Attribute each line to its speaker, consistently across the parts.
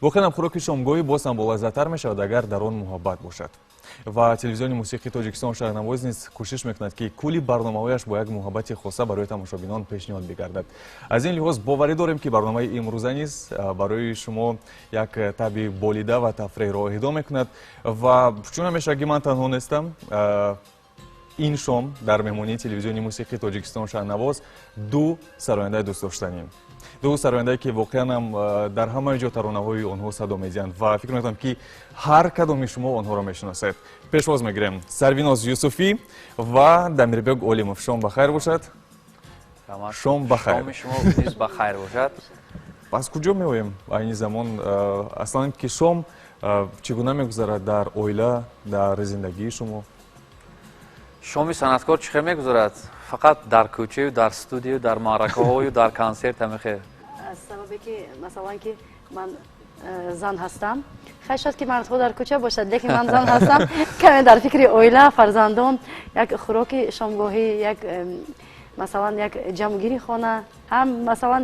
Speaker 1: Воқеан, хӯроки шомгоҳӣ боз ҳам болаззаттар мешавад, агар дар он муҳаббат бошад. Ва телевизиони мусиқии Тоҷикистон «Шаҳнавоз» низ кӯшиш мекунад, ки кулли барномаҳояш бо як муҳаббати хоса барои тамошобинон пешниҳод бигардад. Аз ин лиҳоз боварӣ дорем, ки барномаи имрӯза низ барои шумо як табъи болида ва тафреҳро эҳдо мекунад. Ва чун ҳамешагӣ ман танҳо нестам, ин шом дар меҳмонии телевизиони мусиқии Тоҷикистон «Шаҳнавоз» ду сарояндаи дӯстдоштанӣ, ду сарояндае, ки воқеан ҳам дар ҳамаи ҷо таронаҳои онҳо садо медиҳанд ва фикр мекунам, ки ҳар кадоми шумо онҳоро мешиносед. Пешвоз мегирем Сарвиноз Юсуфӣ ва Дамирбек Олимов. Шом ба хайр бошад, шом ба хайр.
Speaker 2: Шоми шумо низ ба хайр бошад.
Speaker 1: Аз куҷо меоем айни замон? Аслан ки шом чӣ гуна мегузарад дар оила, дар зиндагии шумо?
Speaker 2: Шоми санъаткор чӣ хел мегузарад? Фақат дар кӯчаю дар студию, дар маъракаҳою дар консерт, ҳамихел.
Speaker 3: Аз сабабе ки, масалан, ки ман зан ҳастам, хай, шояд ки мардҳо дар кӯча бошад, лекин ман зан ҳастам, каме дар фикри оила, фарзандон, як хӯроки шомгоҳӣ, як масалан, як ҷамъгири хона, ҳам масалан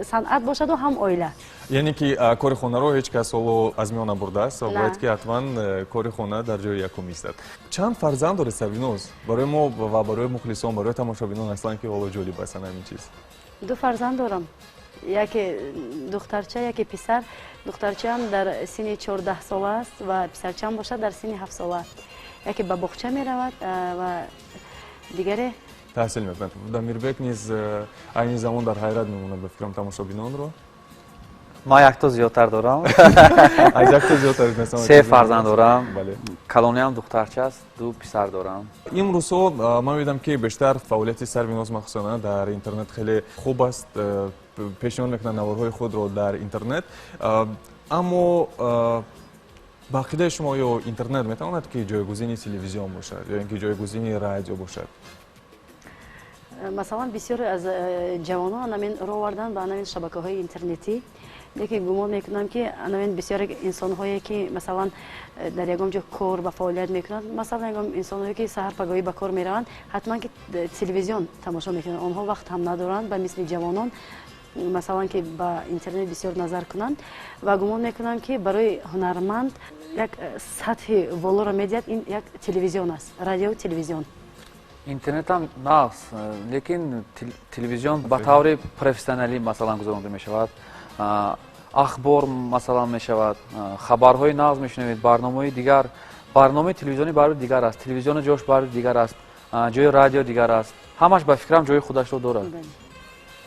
Speaker 3: санъат бошаду ҳам оила.
Speaker 1: Яъне ки кори хонаро ҳеҷ кас ҳоло аз миён набурдааст ва бояд ки ҳатман кори хона дар ҷои якум истад. Чанд фарзанд доред, Сарвиноз? Барои мо ва барои мухлисон, барои тамошобинон аслан ки ҳоло ҷолиб аст ҳамин чиз.
Speaker 3: Ду фарзанд дорам: яке духтарча, яке писар. Духтарчаам дар синни 14 сола аст ва писарчаам бошад дар синни 7 сола. Яке ба боғча меравад ва дигаре
Speaker 1: таҳсил мекунад. Дамирбек низ айни замон дар ҳайрат мемонад, ба фикрам, тамошобинонро.
Speaker 2: Ман якто зиёдтар дорам.
Speaker 1: Аз якто зиёдтар?
Speaker 2: Се фарзанд дорам. Калониам духтарча аст, ду писар дорам.
Speaker 1: Имрӯзҳо ман мебинам, ки бештар фаъолияти Сарвиноз махсусана дар интернет хеле хуб аст, пешниҳод мекунад наворҳои худро дар интернет. Аммо ба ақидаи шумо, оё интернет метавонад, ки ҷойгузини телевизион бошад ё ин ки ҷойгузини радио бошад?
Speaker 3: Масалан, бисёре аз ҷавонон анамин роҳ овардан ба анамин шабакаҳои интернетӣ, лекин гумон мекунам, ки анамин бисёре инсонҳое, ки масалан дар ягон ҷо кор ба фаъолият мекунанд, масалан, ягон инсонҳое, ки саҳар пагоҳӣ ба кор мераванд, ҳатман ки телевизион тамошо мекунанд. Онҳо вақт ҳам надоранд ба мисли ҷавонон, масалан, ки ба интернет бисёр назар кунанд. Ва гумон мекунам, ки барои ҳунарманд як сатҳи волоро медиҳад ин як телевизион аст, радио, телевизион.
Speaker 2: Интернетам нағз, лекин телевизион ба таври профессионалӣ, масалан, гузаронда мешавад, ахбор, масалан, мешавад, хабарҳои нағз мешунавед, барномаҳои дигар. Барномаи телевизионӣ барои дигар аст, телевизиони ҷош барои дигар аст, ҷои радио дигар аст. Ҳамаш, ба фикрам, ҷои худашро дорад.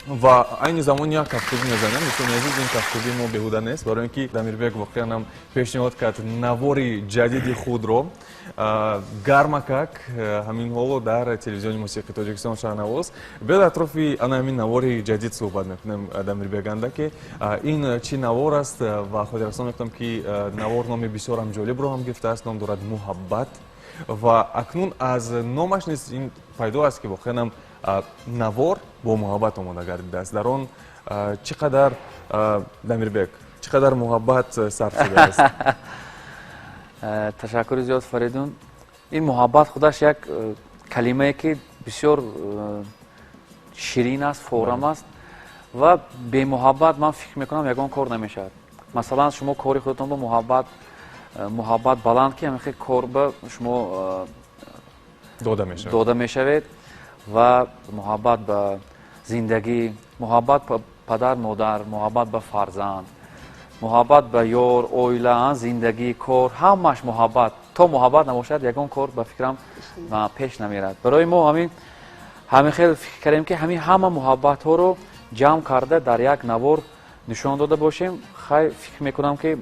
Speaker 1: Ва айни замон як кафкӯбӣ мезанем. Дӯстони азиз, ин кафкӯбии мо беҳуда нест, барои ин ки Дамирбек воқеан ҳам пешниҳод кард навори ҷадиди худро гармакак ҳамин ҳоло дар телевизиони мусиқии Тоҷикистон «Шаҳнавоз». Биёд, атрофи ана ҳамин навори ҷадид суҳбат мекунем, Дамирбек, андаке. Ин чӣ навор аст? Ва хотиррасон мекунам, ки навор номи бисёрам ҷолибро ҳам гирифтааст, ном дорад «Муҳаббат». Ва акнун аз номаш низ ин пайдо аст, ки воқеан ҳам навор бо муҳаббат омода гардидааст. Дар он чӣ қадар, Дамирбек, чӣ қадар муҳаббат сарф шудааст?
Speaker 2: Ташаккури зиёд, Фаридун. Ин муҳаббат худаш як калимае, ки бисёр ширин аст, форам аст ва бемуҳаббат, ман фикр мекунам, ягон кор намешавад. Масалан, шумо кори худатон бо муҳаббат баланд, ки ҳамин хел кор ба шумо
Speaker 1: дода мешавад.
Speaker 2: Дода мешавед. Ва муҳаббат ба зиндагӣ, муҳаббат ба падар, модар, муҳаббат ба фарзанд, муҳаббат ба ёр, оила, зиндагӣ, кор, ҳамаш муҳаббат. То муҳаббат набошад, ягон кор, ба фикрам, пеш намерад. Барои мо ҳамин хел фикр кардем, ки ҳамин ҳама муҳаббатҳоро ҷамъ карда дар як навор нишон дода бошем. Хай, фикр мекунам, ки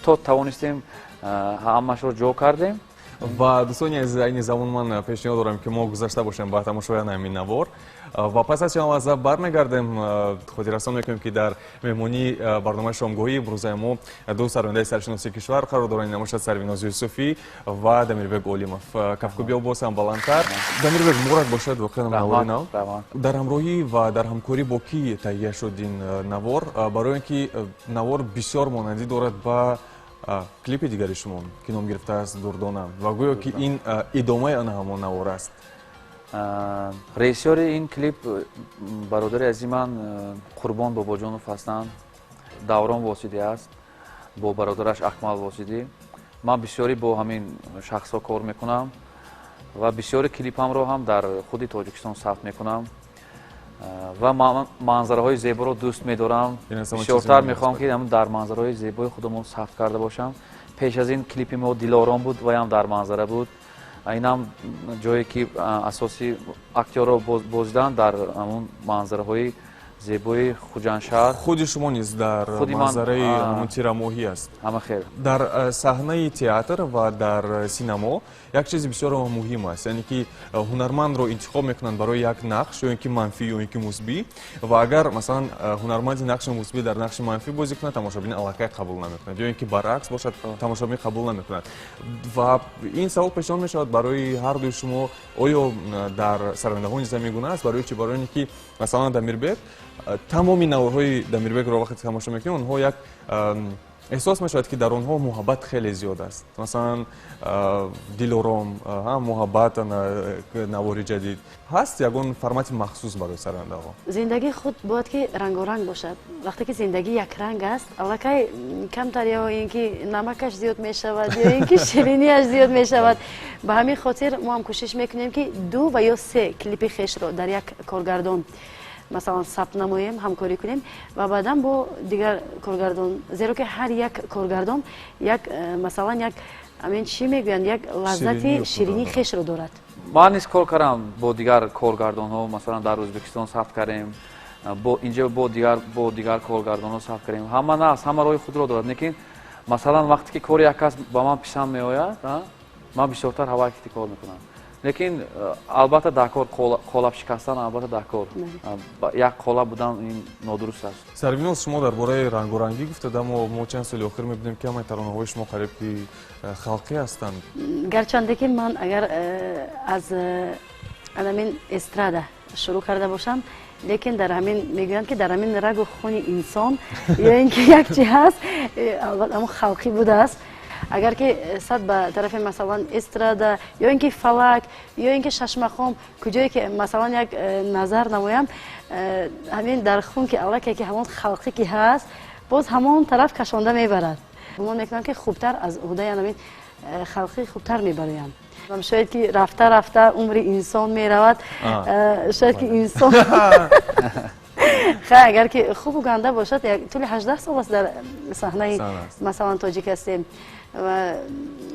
Speaker 2: то тавонистем, ҳамашро ҷо кардем.
Speaker 1: Ва, дӯстони азиз, айни замон ман пешниҳод дорам, ки мо гузашта бошем ба тамошои ҳамин навор ва пас аз чанд лаҳза бармегардем. Хотиррасон мекунем, ки дар меҳмонии барномаи шомгоҳӣ имрӯзаи мо ду сарояндаи саршиноси кишвар қарор доранд. Намошад Сарвиноз Юсуфӣ ва Дамирбек Олимов. Кафкӯбиҳо боз ҳам баландтар. Дамирбек, муборак бошад воқеан навори нав. Дар ҳамроҳӣ ва дар ҳамкорӣ бо кӣ таҳия шуд ин навор? Барои ин ки навор бисёр монандӣ дорад ба клипи дигари шумо, ки ном гирифтааст «Дурдона», ва гӯё ки ин идомаи ана ҳамон навор аст.
Speaker 2: Режиссёри ин клип бародари азизи ман Қурбон Бобоҷонов ҳастанд, Даврон Восидӣ аст. Бо бародараш Акмал Восидӣ. Ман бисёрӣ бо ҳамин шахсҳо кор мекунам ва бисёри клипамро ҳам дар худи Тоҷикистон сабт мекунам ва манзараҳои зеборо дӯст медорам. Бисёртар мехоҳам, ки дар манзараҳои зебои худамон сабт карда бошам. Пеш аз ин клипи мо «Дилором» буд, ваям дар манзара буд. Инам ҷое ки асоси актёрро бозидан дар ҳамун манзараҳои зебои Хуҷандшаҳр.
Speaker 1: Худи шумо низ дар манзараи ҳамун тирамоҳӣ аст.
Speaker 2: Ҳама хел.
Speaker 1: Дар саҳнаи театр ва дар синамо як чизи бисёр муҳим аст, яъне ки ҳунармандро интихоб мекунанд барои як нақш, ё ин ки манфӣ, ё ин ки мусбӣ. Ва агар, масалан, ҳунарманди нақши мусбӣ дар нақши манфӣ бозӣ кунад, тамошобин аллакай қабул намекунад, ё ин ки баръакс бошад, тамошобин қабул намекунад. Ва ин савол пешниҳод мешавад барои ҳардуи шумо: оё дар сарояндаҳо низ ҳамин гуна аст? Барои чӣ? Барои ин ки, масалан, Дамирбек, тамоми наворҳои Дамирбекро вақте тамошо мекунем, онҳо як эҳсос мешавад, ки дар онҳо муҳаббат хеле зиёд аст. Масалан, «Дилором», «Муҳаббат», навори ҷадид. Ҳаст ягон формати махсус барои сарояндаҳо?
Speaker 3: Зиндагӣ худ бояд ки рангоранг бошад. Вақте ки зиндагӣ якранг аст, аллакай камтар ё ин ки намакаш зиёд мешавад, ё ин ки ширинияш зиёд мешавад. Ба ҳамин хотир мо ҳам кӯшиш мекунем, ки ду ва ё се клипи хешро дар як коргардон, масалан, сабт намоем, ҳамкорӣ кунем ва баъдан бо дигар коргардон, зеро ки ҳар як коргардон як масалан, як амин чӣ мегӯянд, як лаззати ширинии хешро дорад.
Speaker 2: Ман низ кор кардам бо дигар коргардонҳо. Масалан, дар Ӯзбекистон сабт кардем, бо инҷа бо дигар коргардонҳо сабт кардем. Ҳама на ҳама роҳи худро дорад, лекин, масалан, вақте ки кори як кас ба ман писанд меояд, ман бисёртар ҳавайкити кор мекунам. Лекин албатта дар кор қолаб шикастан, албатта дар кор як қолаб будан ин нодуруст аст.
Speaker 1: Сарвиноз, шумо дар бораи рангорангӣ гуфтед, аммо мо чанд соли охир мебинем, ки ҳамаи таронаҳои шумо қариб ки халқӣ ҳастанд.
Speaker 3: Гарчанде ки ман агар аз анамин эстрада шурӯъ карда бошам, лекин дар ҳамин мегӯянд, ки дар ҳамин рагу хуни инсон ё ин ки як чи ҳаст, албатта ҳамон халқӣ будааст. Агар ки сад ба тарафи, масалан, эстрада ё ин ки фалак, ё ин ки шашмақом, куҷое ки, масалан, як назар намоям, ҳамин дар хун ки аллакай ки ҳамон халқӣ ки ҳаст, боз ҳамон тараф кашонда мебарад. Гумон мекунам, ки хубтар аз уҳдаи ҳамин халқӣ хубтар мебароям. Шояд ки рафта рафта умри инсон меравад, шояд ки инсон хай, агар ки хубу ганда бошад, тӯли 18 сол аст дар саҳнаи, масалан, тоҷик ҳастем ва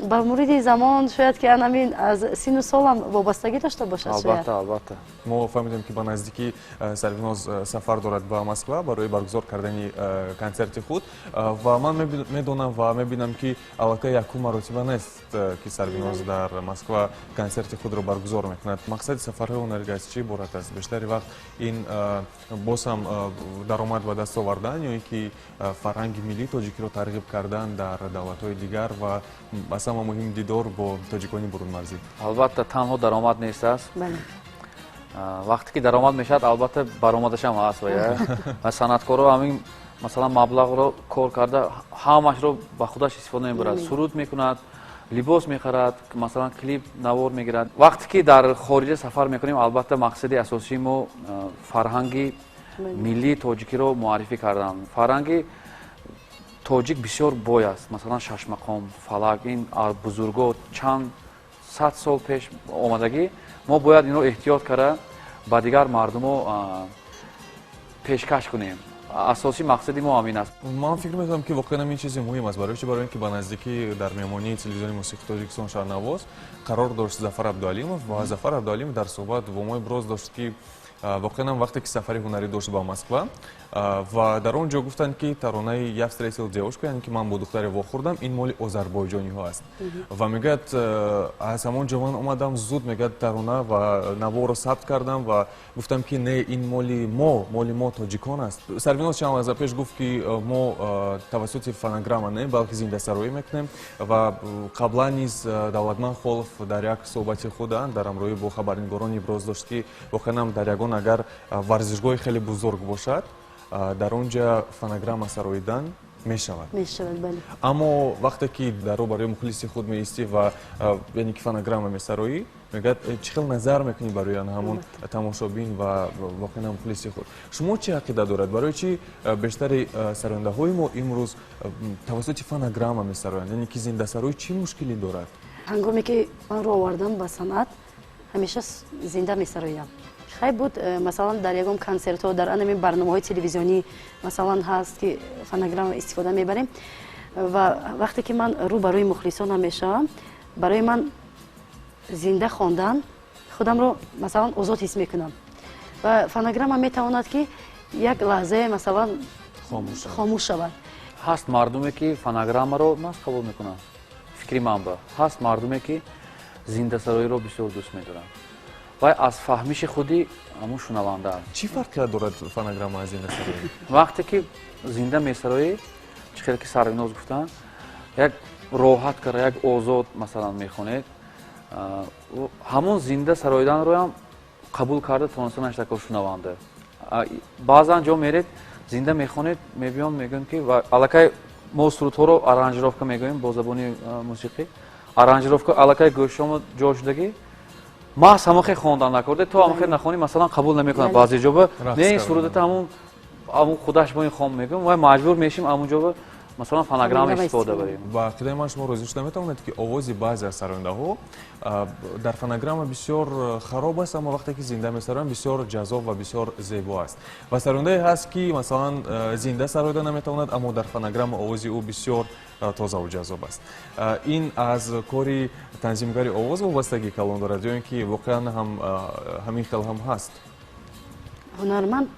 Speaker 3: ба муриди замон шояд ки анамин аз сину солам вобастагӣ дошта бошад.
Speaker 2: Албатта, албатта.
Speaker 1: Мо фаҳмидем, ки ба наздикӣ Сарвиноз сафар дорад ба Москва барои баргузор кардани консерти худ. Ва ман медонам ва мебинам, ки аллакай якум маротиба нест, ки Сарвиноз дар Москва консерти худро баргузор мекунад. Мақсади сафарҳои ҳунарӣ аз чӣ иборат аст? Бештари вақт ин боз ҳам даромад ба даст овардан ё ин ки фарҳанги миллии тоҷикиро тарғиб кардан дар давлатҳои дигар ва аз ҳама муҳим дидор бо тоҷикони бурунмарзӣ?
Speaker 2: Албатта, танҳо даромад нест аст. Вақте ки даромад мешавад, албатта, баромадашам ҳаст. Ва санъаткоро ҳамин, масалан, маблағро кор карда, ҳамашро ба худаш истифода мебарад: суруд мекунад, либос мехарад, масалан, клип навор мегирад. Вақте ки дар хориҷа сафар мекунем, албатта, мақсади асосии мо фарҳанги миллии тоҷикиро муаррифӣ кардан. Фарҳанги тоҷик бисёр бой аст. Масалан, шашмақом, фалак, ин бузурго чанд сад сол пеш омадагӣ. Мо бояд инро эҳтиёт карда, ба дигар мардумо пешкаш кунем. Асосии мақсади мо ҳамин аст.
Speaker 1: Ман фикр мекунам, ки воқеан ин чизи муҳим аст. Барои чи? Барои ин ки ба наздикӣ дар меҳмонии телевизиони мусиқии Тоҷикистон «Шаҳнавоз» қарор дошт Зафар Абдуалимов ва Зафар Абдуалимов дар суҳбат бо мо иброз дошт, ки воқеан ҳам вақте ки сафари ҳунарӣ дошт ба Москва ва дар он ҷо гуфтанд, ки таронаи «Я встретил девушку», яъне ки ман бо духтаре вохӯрдам, ин моли озарбойҷониҳо аст. Ва мегӯяд, аз ҳамон ҷо ман омадам, зуд, мегӯяд, тарона ва наворо сабт кардам ва гуфтам, ки не, ин моли мо тоҷикон аст. Сарвиноз чанд лаҳза пеш гуфт, ки мо тавассути фонограмма не, балки зиндасароӣ мекунем. Ва қаблан низ Давлатманд Холов дар як суҳбати худ дар ҳамроҳӣ бо хабарнигорон иброз дошт, ки воқеан ҳам дар ягон агар варзишгоҳи хеле бузург бошад, дар он ҷа фонограмма сароидан Мешавад.
Speaker 3: Мешавад, бале.
Speaker 1: Аммо вақте ки дар рӯ барои мухлиси худ меистӣ ва яъне ки фонограмма месароӣ, мегӯяд, чӣ хел назар мекунӣ барои ҳамон тамошобин ва воқеан мухлиси худ. Шумо чӣ ақида дорад? Барои чӣ бештари сарояндаҳои мо имрӯз тавассути фонограмма месароянд? Яъне ки зиндасароӣ чӣ мушкилӣ дорад?
Speaker 3: Ҳангоме ки ман рӯ овардам ба санъат, ҳамеша зинда месароям. Хай буд, масалан, дар ягон консертҳо, дар анамин барномаҳои телевизионӣ, масалан, ҳаст ки фонограмма истифода мебарем. Ва вақте ки ман рӯ барои мухлисонам мешавам, барои ман зинда хондан худамро, масалан, озод ҳис мекунам. Ва фонограмма метавонад ки як лаҳзае, масалан, хомӯш шавад.
Speaker 2: Ҳаст мардуме ки фонограммаро маст қабул мекунанд. Фикри ман ба ҳаст мардуме ки зиндасароиро бисёр дӯст медоранд. Вай аз фаҳмиши худи ҳамун шунаванда аст.
Speaker 1: Чӣ фарқият дорад фонограмма аз зиндасароӣ?
Speaker 2: Вақте ки зинда месароӣ, чӣ хеле ки Сарвиноз гуфтанд, як роҳат карда, як озод, масалан, мехонед, ҳамон зинда сароиданроам қабул карда тавониста нашуда шунаванда. Баъзан ҷо меред, зинда мехонед, мебиён мегӯянд ки аллакай мо сурудҳоро аранжировка мегӯем бо забони мусиқӣ. Аранжировка аллакай гӯшҳомо ҷо шудагӣ, маҳз ҳамон хел хондан накарде, то ҳамон хел нахонӣ, масалан, қабул намекунад. Баъзе ҷоба не, ин сурудата ҳамун худаш бо ин хон мегӯям, вай маҷбур мешим ҳамун ҷоба, масалан, фонограмма истифода барем.
Speaker 1: Ба ақидаи ман, шумо розӣ шуда метавонед, ки овози баъзе аз сарояндаҳо дар фонограмма бисёр хароб аст, аммо вақте ки зинда месароянд, бисёр ҷаззоб ва бисёр зебо аст. Ва сарояндае ҳаст, ки, масалан, зинда сароида наметавонад, аммо дар фонограмма овози ӯ бисёр тозаву ҷаззоб аст. Ин аз кори танзимгари овоз вобастагӣ калон дорад ё ин ки воқеан ҳам ҳамин хел ҳам ҳаст?
Speaker 3: Ҳунарманд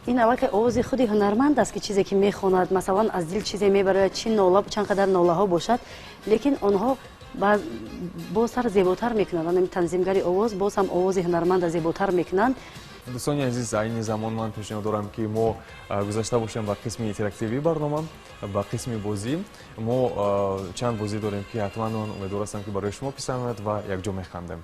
Speaker 3: ин аввал ки овози худи ҳунарманд аст, ки чизе ки мехонад, масалан, аз дил чизе мебарояд, чи нола, чанд қадар нолаҳо бошад, лекин онҳо боз ҳар зеботар мекунанд. Ҳамин танзимгари овоз боз ҳам овози ҳунарманда зеботар мекунанд.
Speaker 1: Дӯстони азиз, айни замон ман пешниҳод дорам, ки мо гузашта бошем ба қисми интерактивии барнома, ба қисми бозӣ. Мо чанд бозӣ дорем, ки ҳатман ман умедвор ҳастам, ки барои шумо писанд ояд ва якҷо механдем.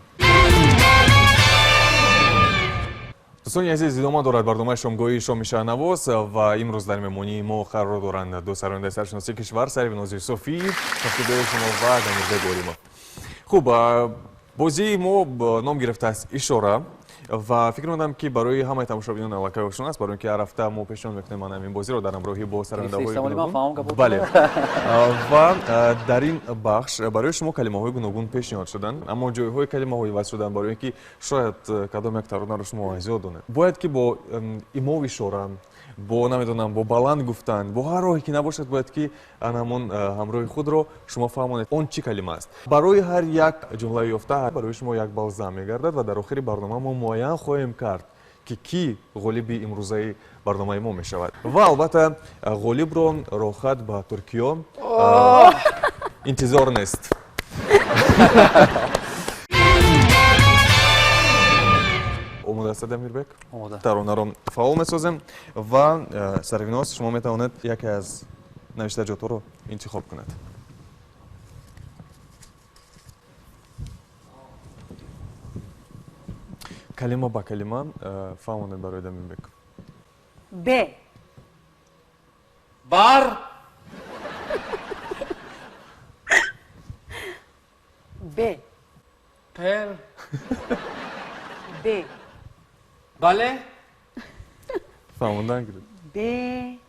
Speaker 1: Дӯстони азиз, идома дорад барномаи шомгоҳии шоми Шаҳнавоз ва имрӯз дар меҳмонии мо қарор доранд ду сарояндаи саршиноси кишвар, Сарвиноз Юсуфиев, ҳафтудои шумо, ва Дамирбек Олимов. Хуб, бозии мо ном гирифтааст «Ишора» ва фикр мекунам, ки барои ҳамаи тамошобинон аллакай ошно аст, барои ин ки ҳар ҳафта мо пешниҳод мекунем ман ҳамин бозиро дар ҳамроҳӣ бо сарояндаҳои. Бале, ва дар ин бахш барои шумо калимаҳои гуногун пешниҳод шуданд, аммо ҷойҳои калимаҳо иваз шуданд, барои ин ки шояд кадом як таронаро шумо аз ёд донед. Бояд ки бо имову ишора, бо намедонам, бо баланд гуфтан, бо ҳар роҳе ки набошад, бояд ки ҳамон ҳамроҳи худро шумо фаҳмонед, он чӣ калима аст. Барои ҳар як ҷумлаи ёфта барои шумо як балл зам мегардад ва дар охири барнома мо муайян хоҳем кард, ки кӣ ғолиби имрӯзаи барномаи мо мешавад. Ва албатта, ғолибро роҳхат ба Туркиё интизор нест. Омода ҳастед, Амирбек? Таронаро фаъол месозем ва Сарвиноз, шумо метавонед яке аз навиштаҷотҳоро интихоб кунед. Калима ба калима фаҳмонед барои Дамирбек.
Speaker 3: Б.
Speaker 2: Бар.
Speaker 3: Б.
Speaker 2: Пер.
Speaker 3: Б.
Speaker 2: Бале.
Speaker 1: Фаҳмондан гиред.
Speaker 3: Б.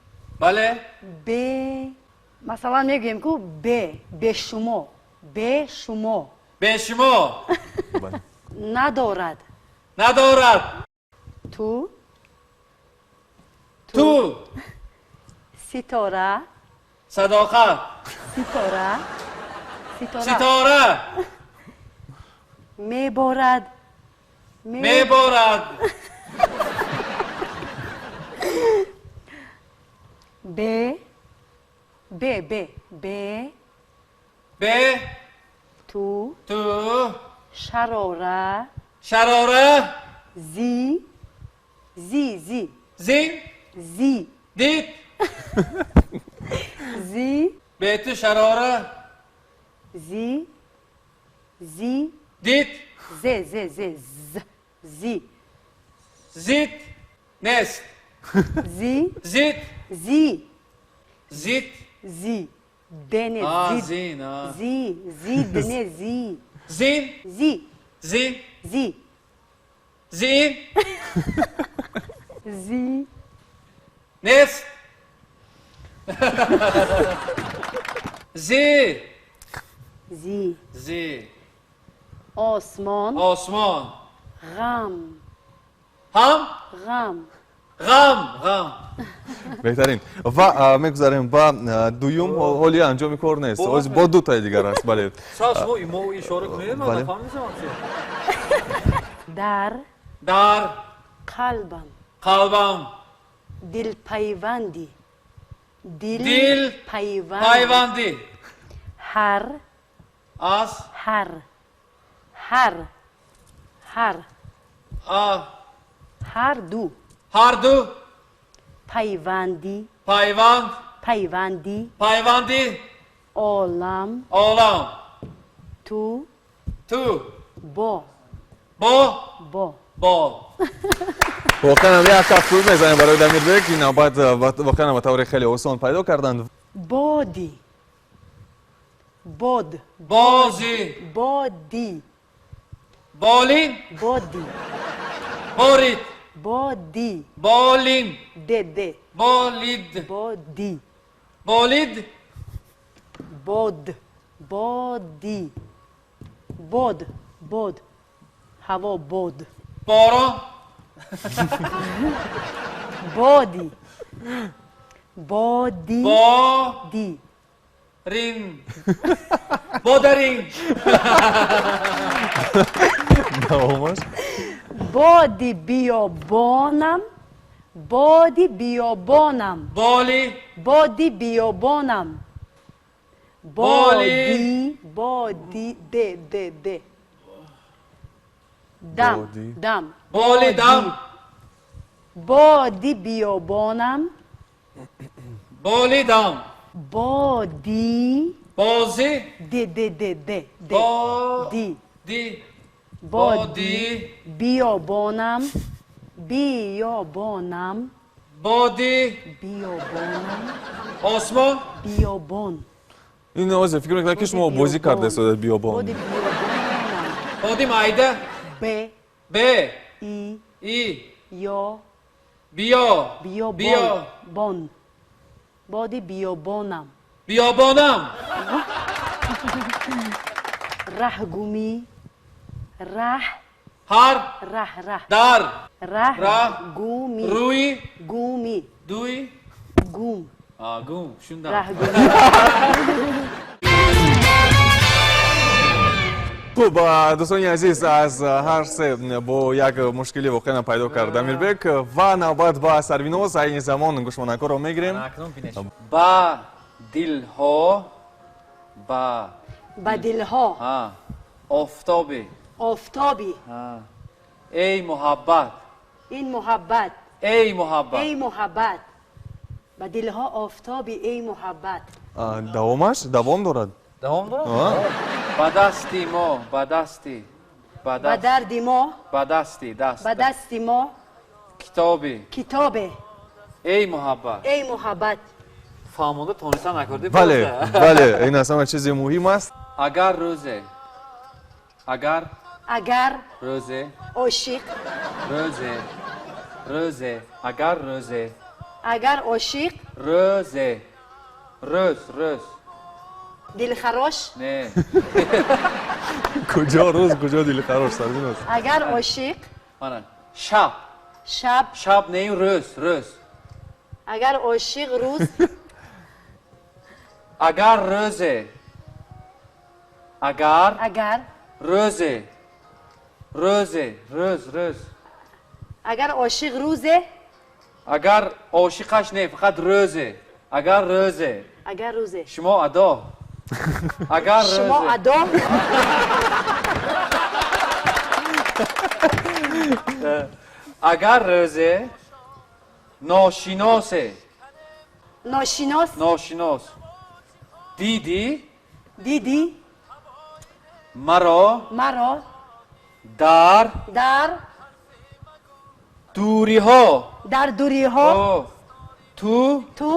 Speaker 2: Бале.
Speaker 3: Б. Масалан, мегӯем ку б, бешумо, бешумо.
Speaker 2: Бешумо.
Speaker 3: Надорад.
Speaker 2: Надорад.
Speaker 3: Ту.
Speaker 2: Ту.
Speaker 3: Ситора.
Speaker 2: Садоқат.
Speaker 3: Ситора. Ситора.
Speaker 2: Ситора.
Speaker 3: Меборад.
Speaker 2: Меборад.
Speaker 3: Б. Б. Б. Б.
Speaker 2: Б.
Speaker 3: Ту.
Speaker 2: Ту.
Speaker 3: Шарора.
Speaker 2: Шарора.
Speaker 3: Зи. Зи. Зи.
Speaker 2: Зи.
Speaker 3: Зи.
Speaker 2: Дид.
Speaker 3: Зи.
Speaker 2: Бе ту шарора.
Speaker 3: Зи. Зи.
Speaker 2: Дид.
Speaker 3: Зе. Зе. Зе. З. Зи.
Speaker 2: Зид. Нест.
Speaker 3: Зи.
Speaker 2: Зид.
Speaker 3: Зи.
Speaker 2: Зид.
Speaker 3: Зи. Д не зи.
Speaker 4: Зин.
Speaker 3: Зи. Зи. Д не зи.
Speaker 4: Зин.
Speaker 3: Зи.
Speaker 4: Зи.
Speaker 3: Зи.
Speaker 4: Зин.
Speaker 3: Зи.
Speaker 4: Нест. Зи.
Speaker 3: Зи.
Speaker 4: Зи.
Speaker 3: Осмон.
Speaker 4: Осмон.
Speaker 3: Ғам.
Speaker 4: Ҳам?
Speaker 3: Ғам.
Speaker 4: Ғам. Ғам.
Speaker 1: Беҳтарин. Ва мегузарем ба дуюм. Ҳоли анҷоми кор нест. Ҳози бо дутаи дигар аст. Бале.
Speaker 2: Сал шумо имо ишора кунед, ман нафаҳмидам.
Speaker 3: Дар.
Speaker 4: Дар.
Speaker 3: Қалбам.
Speaker 4: Қалбам.
Speaker 3: Дилпайванди.
Speaker 4: Дил. Пайванди.
Speaker 3: Ҳар.
Speaker 4: Аз.
Speaker 3: Ҳар. Ҳар. Ҳар.
Speaker 4: А.
Speaker 3: Ҳар ду.
Speaker 4: Ҳар ду.
Speaker 3: Пайванди.
Speaker 4: Пайванд.
Speaker 3: Пайванди.
Speaker 4: Пайванди.
Speaker 3: Олам.
Speaker 4: Олам.
Speaker 3: Ту.
Speaker 4: Ту.
Speaker 3: Бо.
Speaker 4: Бо.
Speaker 3: Бо.
Speaker 4: Бо.
Speaker 1: Воқеан ҳам як кафкӯб мезанем барои Дамирбек. Ин навбат воқеан ба таври хеле осон пайдо карданд.
Speaker 3: Боди. Бод.
Speaker 4: Бози.
Speaker 3: Боди.
Speaker 4: Болин.
Speaker 3: Боди.
Speaker 4: Борид.
Speaker 3: Боди.
Speaker 4: Болин.
Speaker 3: Д. Д.
Speaker 4: Болид.
Speaker 3: Боди.
Speaker 4: Болид.
Speaker 3: Бод. Боди. Бод. Бод. Ҳаво бод.
Speaker 4: Борон.
Speaker 3: Боди. Боди.
Speaker 4: Бо.
Speaker 3: Ди.
Speaker 4: Рин. Бодарин.
Speaker 1: Давомаш.
Speaker 3: Боди биёбонам. Боди биёбонам.
Speaker 4: Боли.
Speaker 3: Боди биёбонам.
Speaker 4: Боли.
Speaker 3: Боди. Боди. Д. Д. Д. Дам. Дам.
Speaker 4: Боли дам.
Speaker 3: Боди биёбонам.
Speaker 4: Боли дам.
Speaker 3: Боди.
Speaker 4: Бози.
Speaker 3: Д. Д. Д. Д. Д.
Speaker 4: Бо.
Speaker 3: Ди.
Speaker 4: Ди.
Speaker 3: Боди. Биёбонам. Биёбонам.
Speaker 4: Боди.
Speaker 3: Биёбонам.
Speaker 4: Осмон.
Speaker 3: Биёбон.
Speaker 1: Ин ҳозир фикр мекунам, ки шумо бозӣ карда истодаед. Биёбон.
Speaker 3: Боди биёбонам.
Speaker 4: Боди майда.
Speaker 3: Б.
Speaker 4: Б.
Speaker 3: И.
Speaker 4: И.
Speaker 3: Ё.
Speaker 4: Биё.
Speaker 3: Биёбон.
Speaker 4: Биё.
Speaker 3: Бон. Боди биёбонам.
Speaker 4: Биёбонам.
Speaker 3: Раҳгумӣ. Раҳ.
Speaker 4: Ҳар.
Speaker 3: Раҳ. Раҳ.
Speaker 4: Дар.
Speaker 3: Раҳ.
Speaker 4: Раҳ.
Speaker 3: Гумӣ.
Speaker 4: Рӯи.
Speaker 3: Гумӣ.
Speaker 4: Дуи.
Speaker 3: Гум.
Speaker 4: Гум. Шундам.
Speaker 3: Раҳгумӣ.
Speaker 1: Хуб, дӯстони азиз, аз ҳар се бо як мушкилӣ воқеан пайдо кард Дамирбек. Ва навбат ба Сарвиноз. Айни замон гӯшмонакҳоро мегирем.
Speaker 2: Ба дилҳо. Ба.
Speaker 3: Ба дилҳо.
Speaker 2: Офтоби.
Speaker 3: Офтоби.
Speaker 2: Эй муҳаббат.
Speaker 3: Ин муҳаббат.
Speaker 2: Эй муҳаббат.
Speaker 3: Эй муҳаббат. Ба дилҳо офтоби эй муҳаббат.
Speaker 1: Давомаш давом дорад.
Speaker 2: Давом дорад? Ба дасти мо, ба дасти.
Speaker 3: Ба дарди мо.
Speaker 2: Ба дасти, даст.
Speaker 3: Ба дасти мо.
Speaker 2: Китоби.
Speaker 3: Китобе.
Speaker 2: Эй муҳаббат.
Speaker 3: Эй муҳаббат.
Speaker 2: Фаҳмонда тониста накардӣ.
Speaker 1: Бале, бале, ин аз ҳама чизи муҳим аст.
Speaker 2: Агар рӯзе. Агар.
Speaker 3: Агар.
Speaker 2: Рӯзе.
Speaker 3: Ошиқ.
Speaker 2: Рӯзе. Рӯзе. Агар рӯзе.
Speaker 3: Агар ошиқ.
Speaker 2: Рӯзе. Рӯз, рӯз.
Speaker 3: Дилхарош?
Speaker 2: Не.
Speaker 1: Куҷо рӯз, куҷо дилхарош, Сарвиноз?
Speaker 3: Агар ошиқ.
Speaker 2: Мана. Шаб.
Speaker 3: Шаб.
Speaker 2: Шаб не, рӯз, рӯз.
Speaker 3: Агар ошиқ рӯз.
Speaker 2: Агар рӯзе. Агар.
Speaker 3: Агар.
Speaker 2: Рӯзе. Рӯзе. Рӯз, рӯз.
Speaker 3: Агар ошиқ рӯзе.
Speaker 2: Агар ошиқаш не, фақат рӯзе. Агар рӯзе.
Speaker 3: Агар рӯзе.
Speaker 2: Шумо адо. Агар рӯзе.
Speaker 3: Шумо адо.
Speaker 2: Агар рӯзе ношиносе.
Speaker 3: Ношинос.
Speaker 2: Ношинос. Дидӣ.
Speaker 3: Дидӣ.
Speaker 2: Маро.
Speaker 3: Маро.
Speaker 2: Дар.
Speaker 3: Дар.
Speaker 2: Дуриҳо.
Speaker 3: Дар дуриҳо.
Speaker 2: Ту.
Speaker 3: Ту.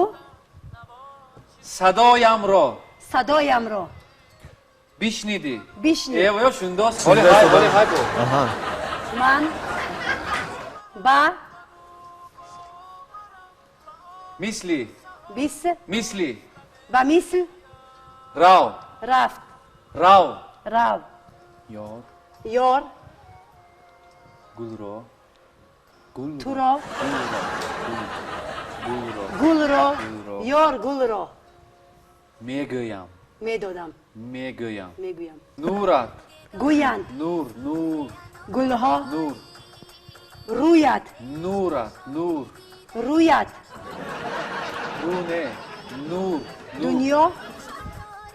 Speaker 4: Садоямро.
Speaker 3: Садоямро.
Speaker 4: Бишнидӣ.
Speaker 3: Бишнид.
Speaker 4: Э, ё шундос. Ҳоли ҳай, ҳоли ҳай бо.
Speaker 1: Аҳа.
Speaker 3: Ман ба
Speaker 4: Мисли.
Speaker 3: бис
Speaker 4: Мисли.
Speaker 3: ба мисл
Speaker 4: Рав.
Speaker 3: рафт.
Speaker 4: Рав.
Speaker 3: Рав.
Speaker 4: Ёр.
Speaker 3: Ёр.
Speaker 4: Гулро. Гулро.
Speaker 3: Туро.
Speaker 4: Гулро.
Speaker 3: Гулро.
Speaker 4: Гулро.
Speaker 3: Ёр гулро.
Speaker 4: Мегӯям.
Speaker 3: Медодам.
Speaker 4: Мегӯям.
Speaker 3: Мегӯям.
Speaker 4: Нурат.
Speaker 3: Гӯянд.
Speaker 4: Нур, нур.
Speaker 3: Гулҳо.
Speaker 4: Нур.
Speaker 3: Рӯяд.
Speaker 4: Нурат. Нур.
Speaker 3: Рӯяд.
Speaker 4: Рӯ не. Нур.
Speaker 3: Дунё.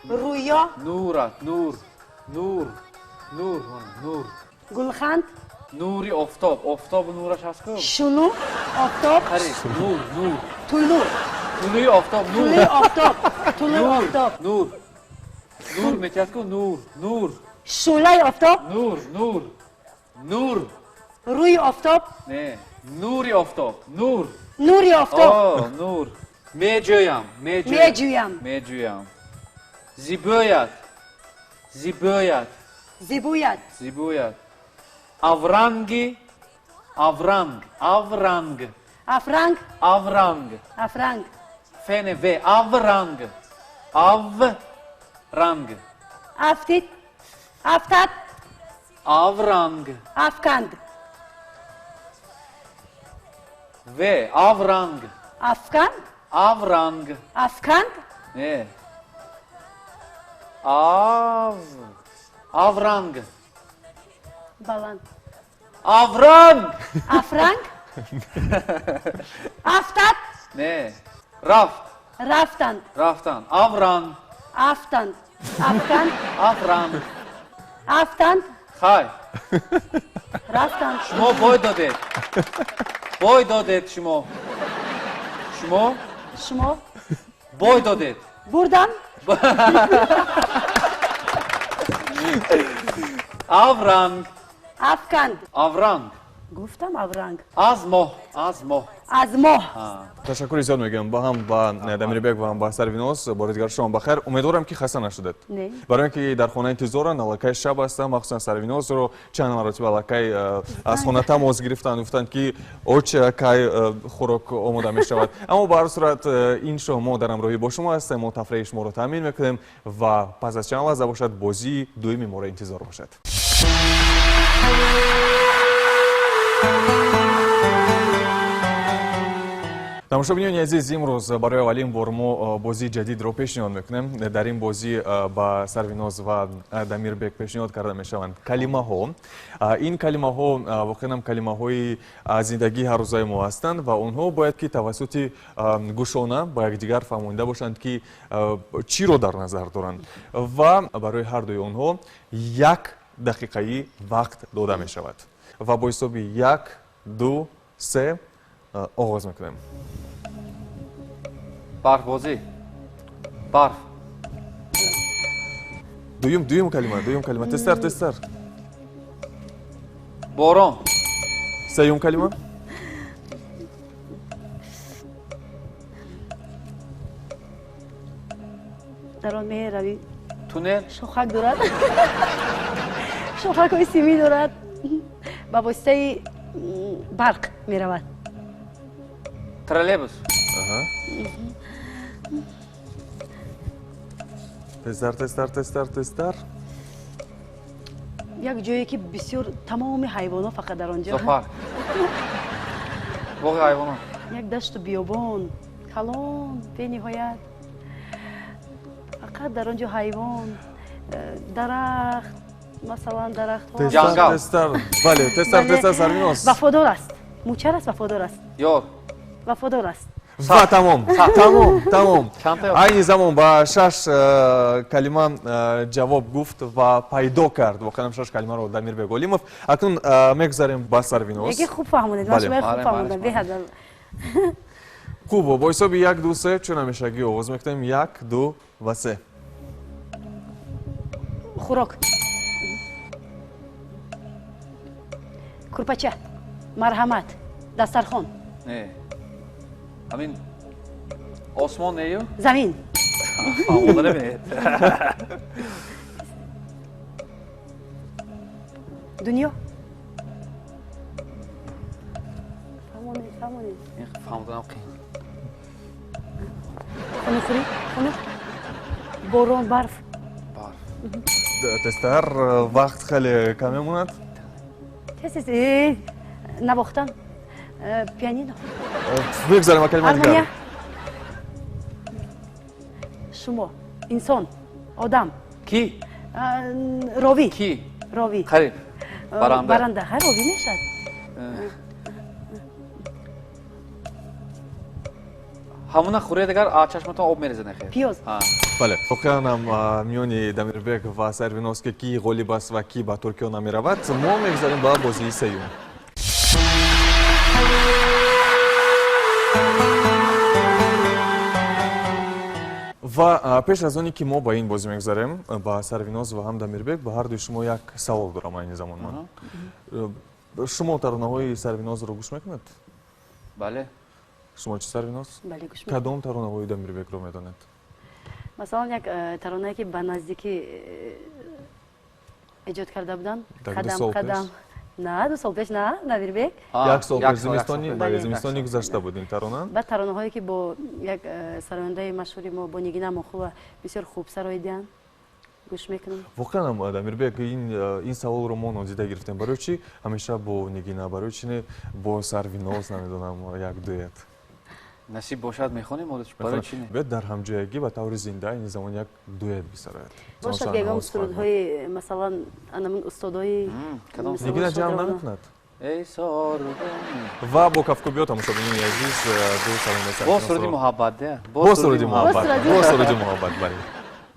Speaker 3: Рӯё.
Speaker 4: Нурат. Нур. Нур. Нур. Нур.
Speaker 3: Гулханд.
Speaker 4: Нури офтоб. Офтоб нураш ҳаст ку?
Speaker 3: Шулу. Офтоб.
Speaker 4: Қариб. Нур, нур.
Speaker 3: Тулу.
Speaker 4: Тулӯи офтоб. Нур.
Speaker 3: Тулӯи офтоб. Тулӯи офтоб.
Speaker 4: Нур. Нур метиҳад ку? Нур. Нур.
Speaker 3: Шӯлаи офтоб.
Speaker 4: Нур, нур. Нур.
Speaker 3: Рӯи офтоб.
Speaker 4: Не. Нури офтоб. Нур.
Speaker 3: Нури офтоб.
Speaker 4: О, нур. Меҷӯям.
Speaker 3: Меҷӯям.
Speaker 4: Меҷӯям. Зибӯяд. Зибӯяд.
Speaker 3: Зибӯяд.
Speaker 4: Зибӯяд. Авранги. Авранг. Авранг.
Speaker 3: Афранг.
Speaker 4: Авранг.
Speaker 3: Афранг.
Speaker 4: Фене в. Авранг. Авранг.
Speaker 3: Афтид. Афтад.
Speaker 4: Авранг.
Speaker 3: Афканд.
Speaker 4: В. Авранг.
Speaker 3: Афканд.
Speaker 4: Авранг.
Speaker 3: Афканд.
Speaker 4: Не. Ав. Авранг.
Speaker 3: Баланд.
Speaker 4: Авранг.
Speaker 3: Афранг. Афтад.
Speaker 4: Не. Рафт.
Speaker 3: Рафтанд.
Speaker 4: Рафтанд. Авранг.
Speaker 3: Афтанд. Афканд.
Speaker 4: Авранг.
Speaker 3: Афтанд.
Speaker 4: Хай.
Speaker 3: Рафтанд.
Speaker 4: Шумо бой додед. Бой додед шумо. Шумо?
Speaker 3: Шумо.
Speaker 4: Бой додед.
Speaker 3: Бурдам.
Speaker 4: Авранг.
Speaker 3: Афканд.
Speaker 4: Авранг.
Speaker 3: Гуфтам авранг.
Speaker 4: Аз моҳ. Аз моҳ.
Speaker 3: Аз моҳ.
Speaker 1: Ташаккури зиёд мегӯям ба ҳам ба Дамирбек ва ҳам ба Сарвиноз. Бори дигар шумо бахайр. Умедворам ки хаста нашудед. Барои ин ки дар хона интизоранд, аллакай шаб ҳастанд, махсусан Сарвинозро чанд маротиба аллакай аз хона тамос гирифтанд, гуфтанд ки оча кай хӯрок омода мешавад. Аммо ба ҳар сурат ин шоҳ мо дар ҳамроҳӣ бо шумо ҳастем, мо тафреҳи шуморо таъмин мекунем ва пас аз чанд лаҳза бошад бозии дуюми моро интизор бошад. Тамошобинони азиз, имрӯз барои аввалин бор мо бозии ҷадидро пешниҳод мекунем. Дар ин бозӣ ба Сарвиноз ва Дамирбек пешниҳод карда мешаванд калимаҳо. Ин калимаҳо воқеан ҳам калимаҳои зиндагии ҳаррӯзаи мо ҳастанд ва онҳо бояд ки тавассути гӯшона ба якдигар фаҳмонида бошанд ки чиро дар назар доранд ва барои ҳар дуи онҳо як дақиқаи вақт дода мешавад ва бо ҳисоби 1, 2, 3 оғоз мекунем.
Speaker 4: Барфбозӣ. Барф.
Speaker 1: Дуюм калима, дуюм калима. Тезтар, тезтар.
Speaker 4: Борон.
Speaker 1: Сеюм калима.
Speaker 3: Дар он меравӣ.
Speaker 4: Туннел.
Speaker 3: Шохак дорад. Шохакҳои симӣ дорад. Ба воситаи барқ меравад.
Speaker 4: Троллейбус.
Speaker 1: Тезтар, тезтар, тезтар, тезтар.
Speaker 3: Як ҷое ки бисёр тамоми ҳайвонот фақат дар он ҷо.
Speaker 4: Зоопарк. Боғи ҳайвонот.
Speaker 3: Як дашту биёбон, калон, бениҳоят. Фақат дар он ҷо ҳайвон, дарахт, масалан дарахтҳо.
Speaker 1: Тезтар, тезтар. Бале, тезтар, тезтар, Сарвиноз.
Speaker 3: Вафодор аст. Мучар аст, вафодор аст.
Speaker 4: Ёр.
Speaker 3: Вафодор аст.
Speaker 1: Ва тамом, тамом, тамом. Айни замон ба 6 калима ҷавоб гуфт ва пайдо кард. Воқеан 6 калимаро Дамирбек Олимов. Акнун мегузарем ба Сарвиноз.
Speaker 3: Яке хуб фаҳмонед, ман шуморо хуб фаҳмондам, беҳад.
Speaker 1: Хуб, бо ҳисоби 1, 2, 3 чун ҳамешагӣ оғоз мекунем. 1, 2 ва 3.
Speaker 3: Хӯрок. Курпача. Марҳамат. Дастархон.
Speaker 4: Не. Ҳамин осмон нею?
Speaker 3: Замин.
Speaker 2: Фаҳмода набинед.
Speaker 3: Дунё. Фаҳмонед, фаҳмонед.
Speaker 2: Фаҳмоданам қиин.
Speaker 3: Хунукхӯрӣ, хунук. Борон, барф.
Speaker 2: Барф.
Speaker 1: Тезтар, вақт хеле кам мемонад.
Speaker 3: Тез, тез. Навохтан. Пианино.
Speaker 1: Бигзарем ба калимаи дигар.
Speaker 3: Шумо. Инсон. Одам.
Speaker 2: Ки?
Speaker 3: Ровӣ.
Speaker 2: Ки?
Speaker 3: Ровӣ.
Speaker 2: Қариб. Баранда.
Speaker 3: Баранда. Ҳа, ровӣ мешавад.
Speaker 2: Ҳамуна хӯред, агар чашматон об мерезад нахер.
Speaker 3: Пиёз.
Speaker 1: Бале, воқеан ҳам миёни Дамирбек ва Сарвиноз ки ки ғолиб аст ва ки ба Туркиё намеравад, мо мегузарем ба бозии сеюм. Ва пеш аз оне ки мо ба ин бозӣ мегузарем, ба Сарвиноз ва ҳам Дамирбек, ба ҳардуи шумо як савол дорам айни замон ман. Шумо таронаҳои Сарвинозро гӯш мекунед?
Speaker 2: Бале.
Speaker 1: Шумо чӣ, Сарвиноз?
Speaker 3: Бале, гӯш мекунам.
Speaker 1: Кадом таронаҳои Дамирбекро медонед?
Speaker 3: Масалан, як таронае ки ба наздикӣ эҷод карда буданд. Қадам, қадам. На, 2 сол пеш, на, Дамирбек?
Speaker 1: Як сол пеш, зимистони гузашта буд ин тарона.
Speaker 3: Баъд таронаҳое ки бо як сарояндаи машҳури мо, бо Нигина Мохулова бисёр хуб сароидаанд, гӯш мекунам.
Speaker 1: Воқеан ҳам, Дамирбек, ин саволро мо нодида гирифтем. Барои чӣ ҳамеша бо Нигина, барои чӣ не бо Сарвиноз, намедонам, як дуэт?
Speaker 2: Насиб бошад, мехонем, барои чӣ не?
Speaker 1: Биёд дар ҳамҷоягӣ ба таври зинда ин замон як дуэт бисарояд.
Speaker 3: Бошад, ягон сурудҳои, масалан, анамун устодои
Speaker 1: Нигина ҷамъ намекунад.
Speaker 2: Эй сорбон.
Speaker 1: Ва бо кафкӯбиё, тамошобинони азиз, ду сарояндаи Сарвиноз.
Speaker 2: Бо суруди муҳаббат, де?
Speaker 1: Бо суруди муҳаббат. Бо суруди муҳаббат, бале.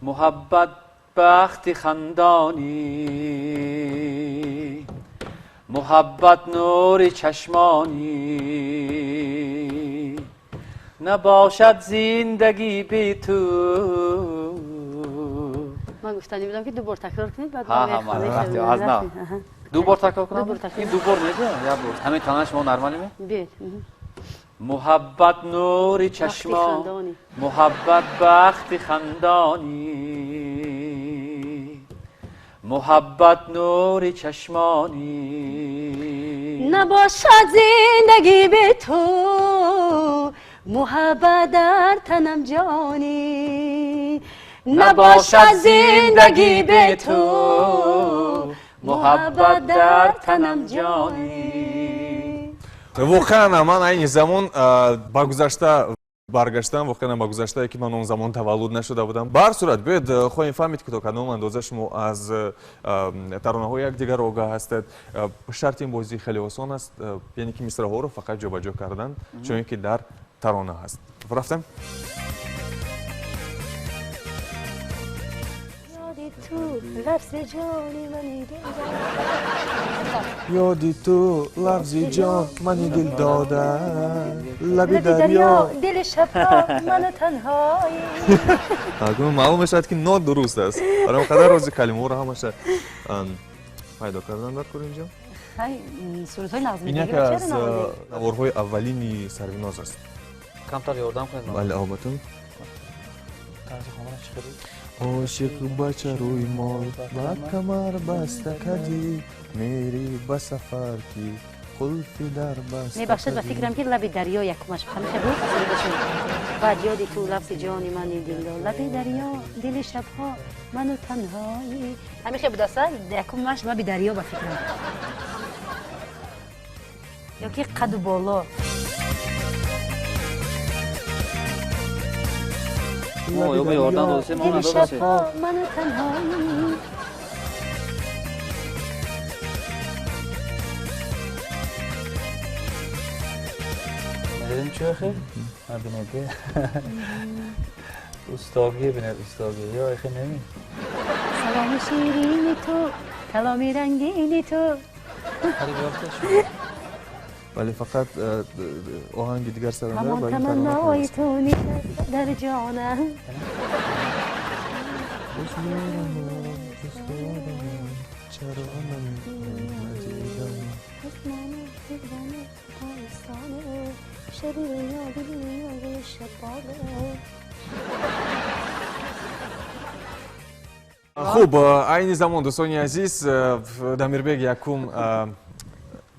Speaker 2: Муҳаббат бахти хандонӣ, муҳаббат нури чашмонӣ, набошад зиндагӣ бе ту.
Speaker 3: Ман гуфтанӣ будам ки ду бор такрор кунед, баъд
Speaker 2: аз нав. Ду бор такрор кунам? Ин ду бор не, як бор. Ҳамин танаш шумо нормалӣ ме?
Speaker 3: Биёед.
Speaker 2: Муҳаббат нури чашмон, муҳаббат бахти хандонӣ, муҳаббат нури чашмонӣ,
Speaker 3: набошад зиндагӣ бе ту, муҳаббат дар танам ҷонӣ, набошад зиндагӣ бе ту, муҳаббат дар танам ҷонӣ.
Speaker 1: Воқеан ман айни замон ба гузашта баргаштам, воқеан ба гузаштае ки ман он замон таваллуд нашуда будам. Ба ҳар сурат, биёед хоҳем фаҳмид ки то кадом андоза шумо аз таронаҳои якдигар огаҳ ҳастед. Шарти ин бозӣ хеле осон аст, яъне ки мисраҳоро фақат ҷобаҷо кардан, чунин ки дар тарона ҳаст. Рафтем? Ёди ту лафзи ҷон мани дил дода, лаби дарё
Speaker 3: дили шабҳо ману танҳоӣ.
Speaker 1: Маълум мешавад ки нодуруст аст. Барои он қадар рози калимаҳоро ҳамаша пайдо кардан дар кор инҷо. Ин яке аз наворҳои аввалини Сарвиноз аст.
Speaker 2: Камтар ёрдам кунед.
Speaker 1: Бале, албатта. Ошиқ бача рӯи мол ба камар баста кадӣ, мери ба сафар ки қулфи дар баста.
Speaker 3: Мебахшад, ба фикрам ки лаби дарё якумаш ҳамеша буд. Баъд ёди ту лафзи ҷони мани дилдо, лаби дарё дили шабҳо ману танҳоӣ. Ҳамеша будаста якумаш лаби дарё ба фикрам. Ё ки қаду боло.
Speaker 2: Мо ёрдам додасем, мо надодасем.
Speaker 3: Ману танҳоӣ.
Speaker 2: Медонем чӣ охе? Бинед. Устогӣ бинед, устогӣ. Ё охе неми.
Speaker 3: Саломи ширини ту, каломи рангини ту.
Speaker 1: Вале фақат оҳанги дигар саронда
Speaker 3: ҳамон таманнои ту нишаста дар ҷонам.
Speaker 1: Чаро намедидам? Хуб, айни замон, дӯстони азиз, Дамирбек якум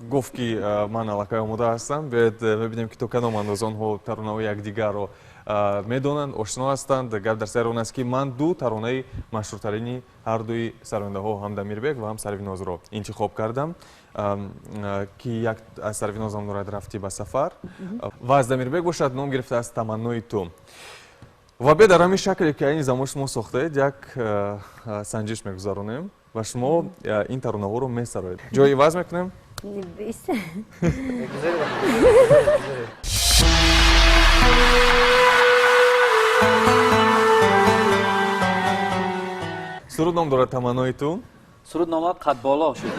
Speaker 1: гуфт, ки ман аллакай омода ҳастам. Биёед мебинем, ки то кадом андоза онҳо таронаҳои якдигарро медонанд, ошно ҳастанд. Гап дар сари он аст, ки ман ду таронаи машҳуртарини ҳардуи сарояндаҳо, ҳам Дамирбек ва ҳам Сарвинозро интихоб кардам, ки як аз Сарвиноз ном дорад «Рафтӣ ба сафар» ва аз Дамирбек бошад ном гирифтааст «Таманнои ту». Ва бе дар ҳамин шакле, ки айни замон шумо сохтаед, як санҷиш мегузаронем ва шумо ин таронаҳоро месароед. Ҷой иваз мекунем.
Speaker 3: Не бойся.
Speaker 2: Гузаред, гузаред.
Speaker 1: Суруд ном дорад «Таманнои ту».
Speaker 2: Суруд номад «Қадболо» шуд.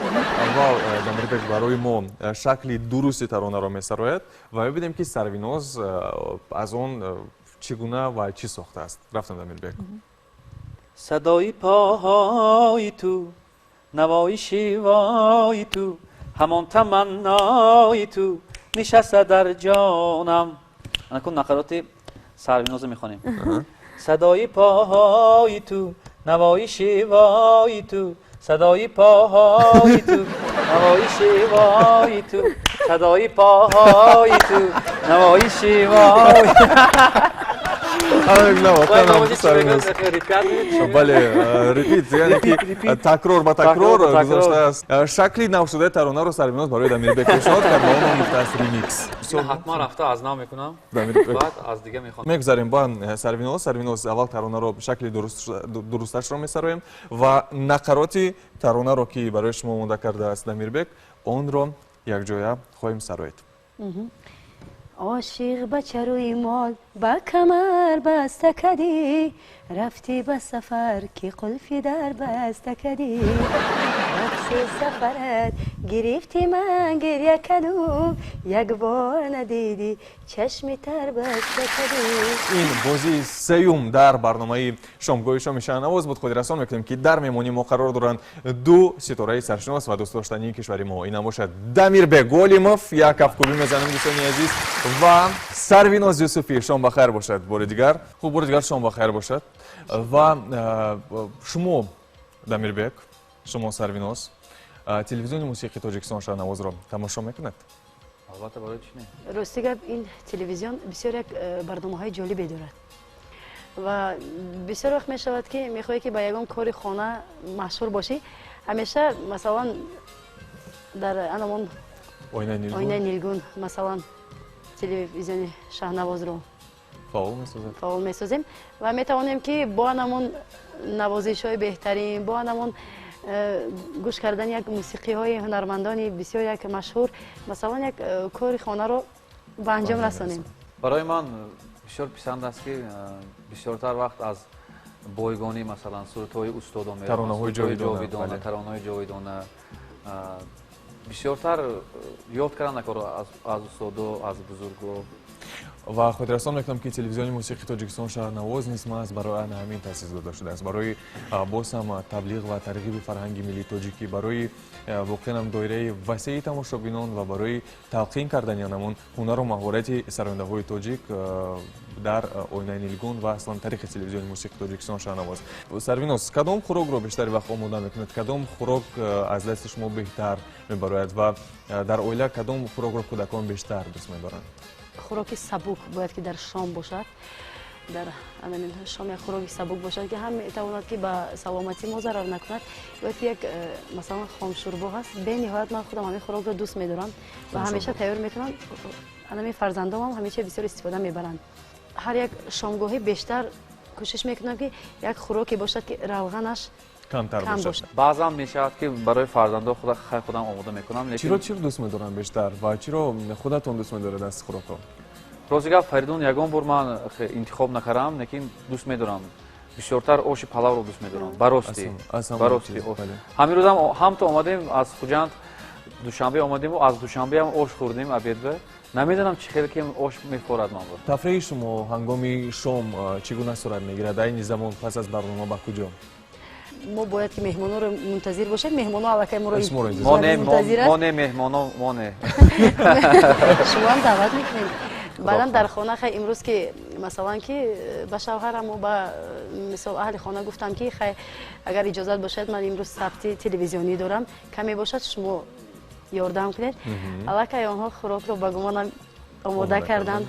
Speaker 1: Аввал Дамирбек барои мо шакли дурусти таронаро месарояд ва мебинем, ки Сарвиноз аз он чӣ гуна ва чӣ сохтааст. Рафтам, Дамирбек.
Speaker 4: Садои поҳои ту, навои шевои ту, ҳамон таманнои ту нишаста дар ҷонам.
Speaker 2: Анакун нақароти Сарвиноза мехонем.
Speaker 4: Садои поҳои ту, навои шевои ту, садои поҳои ту, навои шевои ту, садои поҳои ту, навои шевои.
Speaker 1: Бале, repeat, яъне ки такрор ба такрор гузоштааст. Шакли навшудаи таронаро Сарвиноз барои Дамирбек пешниҳод кард ва он гуфтааст ремикс.
Speaker 2: Ҳатман рафта аз нав мекунам, баъд аз дига мехонам.
Speaker 1: Мегузарем ба Сарвиноз. Сарвиноз, аввал таронаро шакли дурусташро месароем ва нақароти таронаро, ки барои шумо омода кардааст Дамирбек, онро якҷоя хоҳем сароид.
Speaker 3: Ошиқ ба чарои мол ба камар баста кадӣ, рафтӣ ба сафар, ки қулфи дар баста кадӣ. Рақси сафарат гирифти, ман гиря кадум, як бор надидӣ, чашми тар баста кадӣ.
Speaker 1: Ин бозии сеюм дар барномаи шомгоҳи шоми Шаҳнавоз буд. Хотиррасон мекунем, ки дар меҳмонии мо қарор доранд ду ситораи саршинос ва дӯстдоштании кишвари мо. Ин бошад Дамирбек Голимов, як кафкӯбӣ мезанем, дӯстони азиз, ва Сарвиноз Юсуфӣ. Шом ба хайр бошад бори дигар. Хуб, бори дигар шом ба хайр бошад. Ва шумо, Дамирбек, шумо, Сарвиноз, телевизиони мусиқии Тоҷикистон Шаҳнавозро тамошо мекунед?
Speaker 2: Албатта, барои чӣ не?
Speaker 3: Рости гап, ин телевизион бисёр як барномаҳои ҷолибе дорад ва бисёр вақт мешавад, ки мехоҳӣ, ки ба ягон кори хона машҳур бошӣ, ҳамеша, масалан, дар анамон оинаи нилгун, масалан, телевизиони Шаҳнавозро
Speaker 1: фаъол месозед.
Speaker 3: Фаъол месозем ва метавонем, ки бо анамон навозишҳои беҳтарин, бо анамон гӯш кардани як мусиқиҳои ҳунармандони бисёр як машҳур, масалан, як кори хонаро ба анҷом расонем.
Speaker 2: Барои ман бисёр писанд аст, ки бисёртар вақт аз бойгонӣ, масалан, сурудҳои устодон,
Speaker 1: таронаҳои
Speaker 2: ҷовидона, таронаҳои ҷовидона бисёртар ёд кардан накоро аз устодо, аз бузурго.
Speaker 1: Ва хотиррасон мекунам, ки телевизиони мусиқии Тоҷикистон Шаҳрнавоз низ маҳз барои ана ҳамин таъсис дода шудааст, барои боз ҳам таблиғ ва тарғиби фарҳанги миллии тоҷикӣ, барои воқеан ҳам доираи васеи тамошобинон ва барои талқин кардани анамон ҳунару маҳорати сарояндаҳои тоҷик дар оинаи нилгун ва аслан тариқи телевизиони мусиқии Тоҷикистон Шаҳрнавоз. Сарвиноз, кадом хӯрокро бештари вақт омода мекунед? Кадом хӯрок аз дасти шумо беҳтар мебарояд ва дар оила кадом хӯрокро кӯдакон бештар дӯст медоранд?
Speaker 3: Хӯроки сабук бояд, ки дар шом бошад. Дар анамин шом як хӯроки сабук бошад, ки ҳам метавонад, ки ба саломатӣ мо зарар накунад. Бояд ки як масалан, хомшӯрбо ҳаст. Бениҳоят ман худам ҳамин хӯрокро дӯст медорам ва ҳамеша тайёр мекунам. Анамин фарзандомам ҳамеша бисёр истифода мебаранд. Ҳар як шомгоҳӣ бештар кӯшиш мекунам, ки як хӯроке бошад, ки равғанаш
Speaker 1: камтар бошад.
Speaker 2: Баъзан мешавад, ки барои фарзандо худам омода мекунам.
Speaker 1: Чиро, чиро дӯст медоранд бештар ва чиро худатон дӯст медоред аз хӯрокҳо?
Speaker 2: Рости гап, Фаридун, ягон бор ман интихоб накардам, лекин дӯст медорам, бисёртар оши палавро дӯст медорам. Барости, барости, ҳамин рӯзам ҳам то омадем аз Хуҷанд, Душанбе омадему аз Душанбеам ош хӯрдем обедба. Намедонам, чӣ хеле ки ош мефорад ман бо.
Speaker 1: Тафриҳи шумо ҳангоми шом чӣ гуна сурат мегирад? Айни замон пас аз барнома ба куҷо?
Speaker 3: Мо бояд, ки меҳмонҳоро мунтазир бошем. Меҳмонҳо аллакай моро
Speaker 2: мо не, меҳмоно мо не.
Speaker 3: Шумоам даъват мекунем. Баъдан дар хона хай имрӯз ки масалан ки ба шавҳараму ба мисол аҳли хона гуфтам, ки хай, агар иҷозат бошад, ман имрӯз сабти телевизионӣ дорам, каме бошад, шумо ёрдам кунед. Аллакай онҳо хӯрокро, ба гумонам, омода карданд.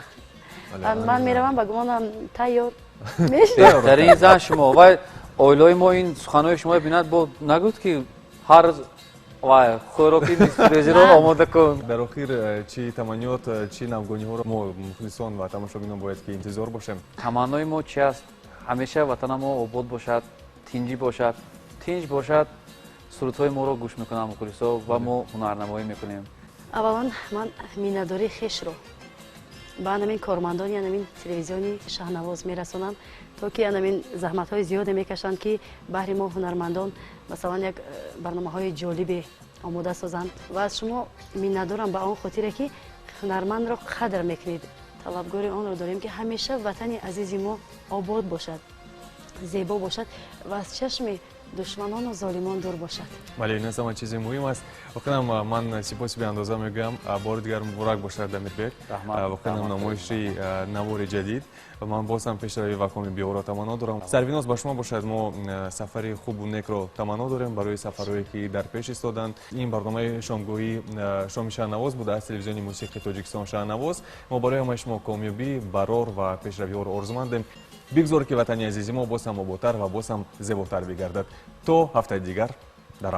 Speaker 3: Ман меравам, ба гумонам, тайёр.
Speaker 2: Беҳтарин зан шумо. Вай оилаи мо ин суханои шумо бинад, бо нагӯд, ки ҳар вай хӯроки нисфрезиро омода кун.
Speaker 1: Дар охир чӣ таманниёт, чӣ навгониҳоро мо, мухлисон ва тамошобинон, бояд ки интизор бошем?
Speaker 2: Таманнои мо чи аст? Ҳамеша ватанамо обод бошад, тинҷӣ бошад, тинҷ бошад. Сурудҳои моро гӯш мекунанд мухлисо ва мо ҳунарнамоӣ мекунем.
Speaker 3: Аввалан, ман миннатдории хешро ба анамин кормандони анамин телевизиони Шаҳнавоз мерасонам, то ки анамин заҳматҳои зиёде мекашанд, ки баҳри мо ҳунармандон, масалан, як барномаҳои ҷолибе омода созанд. Ва аз шумо миннатдорам ба он хотире, ки ҳунармандро қадр мекунед. Талабгори онро дорем, ки ҳамеша ватани азизи мо обод бошад, зебо бошад ва аз чашми душманону золимон дур бошад.
Speaker 1: Бале, ин аз ҳама чизи муҳим аст. Воқеан, ман сипоси беандоза мегӯям. Бори дигар муборак бошад, Дамирбек, воқеан, намоиши навори ҷадид. Ман боз ҳам пешравӣ ва комёбиҳоро таманно дорам. Сарвиноз ба шумо бошад. Мо сафари хубу некро таманно дорем барои сафарҳое, ки дар пеш истоданд. Ин барномаи шомгоҳии Шоми Шаҳнавоз буд аз телевизиони мусиқии Тоҷикистон Шаҳнавоз. Мо барои ҳамаи шумо комёбӣ, барор ва пешравиҳоро орзумандем. Бигзор, ки ватани азизи мо боз ҳам ободтар ва боз ҳам зеботар бигардад. То ҳафтаи дигар, дар амон.